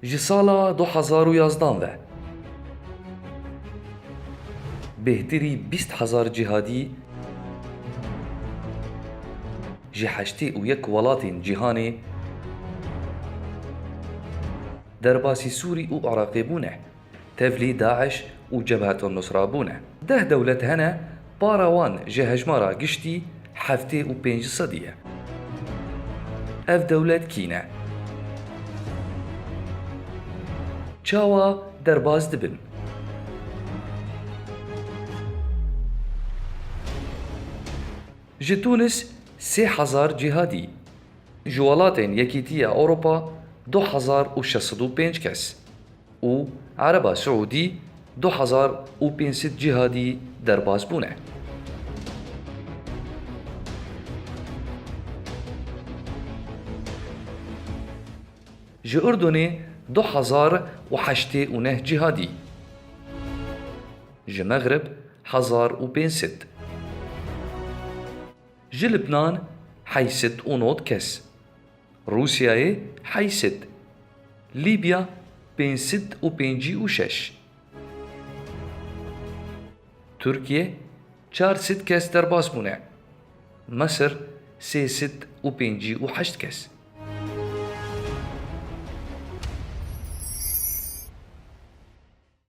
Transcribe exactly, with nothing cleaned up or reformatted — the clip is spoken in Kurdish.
Ji sala du hezar û yazdan ve bêhtirî bîst hezar cîhadî ji heştê û yek welatên cîhanê derbasî Sûrî û Iraqê bûne, tevlî DAIŞ û Cebheto Nusra bûne. Deh dewlet hene, para wan ji hejmara giştî heftê û pênc sedî ye. Ev dewlet kî ne? Çawa derbas dibin? Ji Tunis sê hezar cîhadî, ji welatên Yekîtiya Ewropa du hezar û şeş sed û pênc kes û Ereba Siûdî du hezar û pênc sed cîhadî derbas bûne. Ji Urdunê du hezar û heştê û neh cîhadî, ji Mexrib hezar û pênc sed, ji Libnan heyşt sed û nod kes, Rûsyayê heyşt sed, Lîbya pênc sed û pêncî û şeş, Tirkiye çar sed kes derbas bûne, Misir sê sed û pêncî û heşt kes.